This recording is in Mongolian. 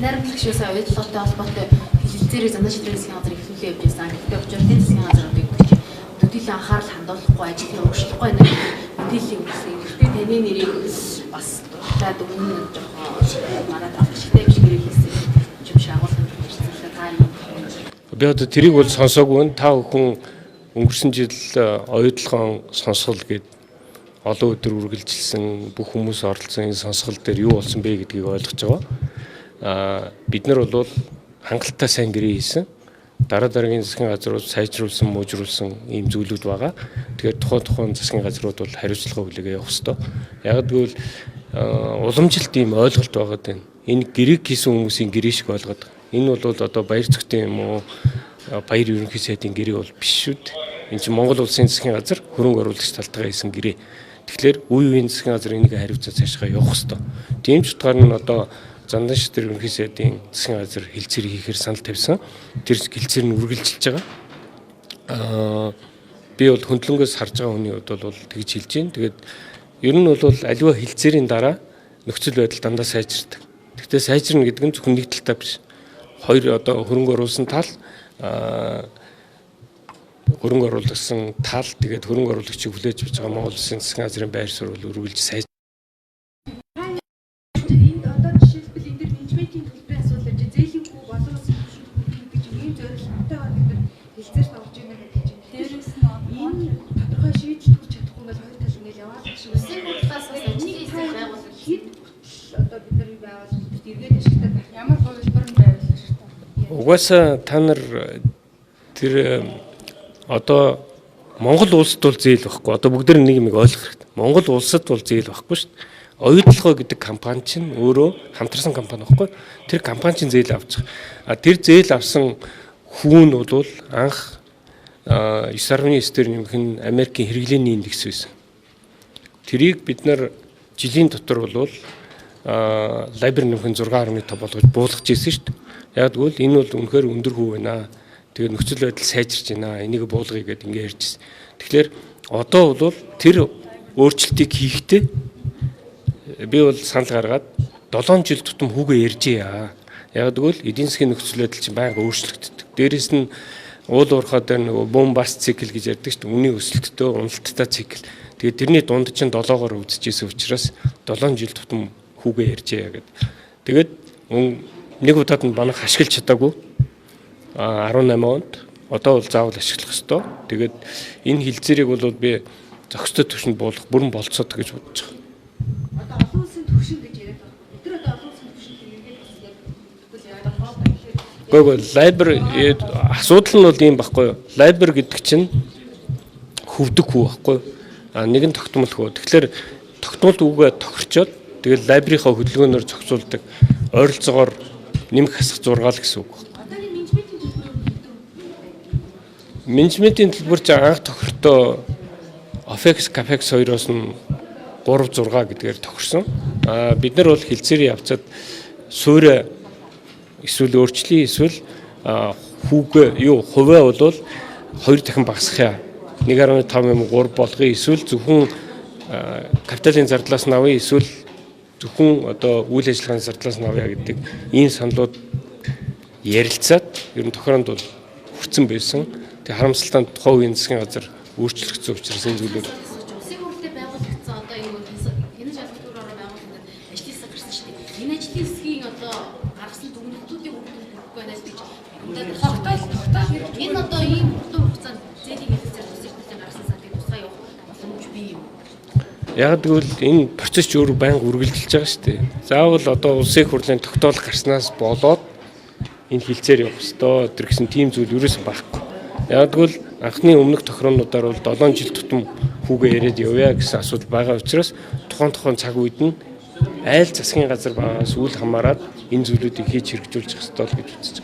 Найрамдлах шивээс оюутлоготой холбоотой хэлэлцээрээ зандан шидрэг засгийн газар эхлүүлээ явж байсан. Гэхдээ учиртай засгийн газар одоо гэдэг чинь төдийлөн анхаарал хандуулахгүй, ажлыг урагшлахгүй байна гэдэг мэдээллийг өгсөн. Гэхдээ таны нэрийг бас дуртаад өмнө нь жоохон манай тал ашигтай биш гэрээ хийсэн юм шиг агуулсан ирсэн л та юм. Би одоо тэрийг бол сонсоогүй. Та бүхэн өнгөрсөн жил оюутлогоон сонсгол гээд олон өдөр үргэлжилсэн, бүх хүмүүс оролцсон энэ сонсгол дээр юу болсон бэ гэдгийг ойлгож байгаа. Бид нар бол хангалттай сайн гэрээ хийсэн. Дараа дараагийн засгийн газрууд сайжруулсан, муужруулсан ийм зүйлүүд байгаа. Тэгэхээр тухайн засгийн газрууд бол хариуцлага хүлээгээ явах ёстой. Яг гэвэл уламжилт ийм ойлголт байгаа даа. Энэ гэрээг хийсэн хүмүүсийн гэрээ шиг ойлгоод. Энэ бол одоо баяр цогтын юм уу, баяр ерөнхий сайдын гэрээ бол биш шүү дээ. Энэ чинь Монгол улсын засгийн газар хөрөнгө оруулагч талтайгаа хийсэн гэрээ. Тэгэхээр үе үеийн засгийн газар энийг хариуцаад цаашгаа явах ёстой. Тийм ч утгаар нь одоо Зандан шатар ерөнхий сайдын засгийн газар хэлцээр хийхээр санал тавьсан. Тэр хэлцээр нь үргэлжилж байгаа. Би бол хөндлөнгөөс харж байгаа хүний хувьд бол тэгж хэлж байна. Тэгээд ер нь бол аливаа хэлцээрийн дараа нөхцөл байдал дандаа сайжирдаг. Гэхдээ сайжирна гэдэг нь зөвхөн нэг талтай биш. Хоёр одоо хөрөнгө оруулсан тал, хөрөнгө оруулсан тал, тэгээд хөрөнгө оруулагчийг хүлээж авч байгаа Монгол Улсын засгийн газрын байр суурь бол үргэлж сайж. Энд одоо жишээлбэл энэ дэр менежментийн төлбөрийн асуудал байж, зээлийн хүү олон улсын түвшинд хүргэх гэдэг чинь ийм зорилготой бид нар хэлцээрт орж ийнэ гэдэг чинь. Дээрээс нь энэ тодорхой шийдэл төрж чадахгүй бол хоёр тал ингээл яваад шиг. Улсын хурлаас бас ажлын хэсэг байгуулагдсан. Хэд хүртэл одоо бид нар байгуул бид эргээд ашигтай байх. Ямар хувилбар нь байвал ашигтай. Угаасаа та нар тэр одоо Монгол улсад бол зээл байхгүй. Одоо бүгд нэг юм ойлгох хэрэгтэй. Монгол улсад бол зээл байхгүй шүү дээ. Оюутлогоо гэдэг компани чинь өөрөө хамтарсан компани байхгүй. Тэр компани чинь зээл авч байгаа. А тэр зээл авсан хүүн нь бол анх 9.9 дээр нэмэх нь Америкийн хэрэглээний индекс байсан. Тэрийг бид нар жилийн дотор бол LIBOR нэмэх нь 6.5 болгож буулгаж ирсэн шүү дээ. Яг тэгвэл энэ бол үнэхээр өндөр хүү байна. Тэгээд нөхцөл байдал сайжирч байна. Энийг буулгая гэдээ ингэ ярьжсэн. Тэгэхээр одоо бол тэр өөрчлөлтийг хийхдээ би бол санал гаргаад 7 жил тутам хүүгээ ярьжээ. Яг тэгвэл эдийн засгийн нөхцөл байдал чинь байнга өөрчлөгддөг. Дээрээс нь уул уурхай дээр нөгөө boom bust цикл гэж ярьдаг шүү дээ. Үнийн өсөлттэй, уналттай цикл. Тэгээд тэрний дунд чинь 7-оор үзчихсэн учраас 7 жил тутам хүүгээ ярьжээ гэдэг. Тэгээд нэг удаад нь банк ашиглаж чадаагүй. 18 онд одоо бол заавал ашиглах ёстой. Тэгээд энэ хэлцээрийг бол би зохистой түвшинд буулгах бүрэн болцоод гэж бодож байгаа. Одоо олон улсын түвшин гэж яриад байгаа. Бид нар одоо олон улсын түвшинд эргээд бас яг тэгвэл яагаад байна гэхээр Үгүй, LIBOR асуудал нь бол ийм байхгүй юу? LIBOR гэдэг чинь хөвдөг хүү байхгүй юу? А нэг нь тогтмол хүү. Тэгэхээр тогтмол хүүгээ тохирчоод тэгэл LIBOR-ийнхаа хөдөлгөөнөөр зохицуулдаг, ойролцоогоор нэмэх хасах 6 л гэсэн үг. Одоогийн менежментийн төлбөр хэдэн байдаг? Менежментийн төлбөр чинь анх тохиртоо OPEX, CAPEX хоёроос нь 3 6 гэдгээр тохирсон. А бид нар бол хэлцээрийн явцад суурь эсвэл өөрчлөе, эсвэл хүүгээ юу хувиа бол хоёр дахин багасгах яа. 1.5 юм 3 болгоё, эсвэл зөвхөн капиталын зардлаас нь авъя, эсвэл зөвхөн одоо үйл ажиллагааны зардлаас нь авъя гэдэг ийм саналууд ярилцаад ер нь тохиронд бол хүрсэн байсан. Тэгээ харамсалтай нь тухайн үеийн засгийн газар өөрчлөгдсөн учраас энэ зүйлүүд Улсын хурлын байгуулагдсан одоо юу хянаж шалгалт төр ороо байгуулагдаад ажлын хэсэг гарсан шүү дээ. Энэ ажлын хэсгийн одоо гаргасан дүгнэлтүүдийн үр дүн хүрхгүй байна гэж Тогтоол хэрэгжүүлэх. Энэ одоо ийм хурдан хугацаанд зээлийн хэлцээр тус эрдэнэтэй гаргасан саналыг тусгай явах боломж бий юм. Яг гэвэл энэ процесс ч өөр байнга үргэлжилж байгаа шүү дээ. Заавал одоо улсын хурлын тогтоол гарснаас болоод энэ хэлцээр явах ёстой тэр гэсэн тийм зүйл ерөөсөн байхгүй. Яг гэвэл анхны өмнөх тохиромнуудаар бол 7 жил тутам хүүгээ яриад явъя гэсэн асуудал байгаа учраас тухайн тухайн цаг үед нь айл засгийн газар байгаас үл хамааран энэ зүйлүүдийг хийж хэрэгжүүлж явах ёстой л гэж үзэж байгаа.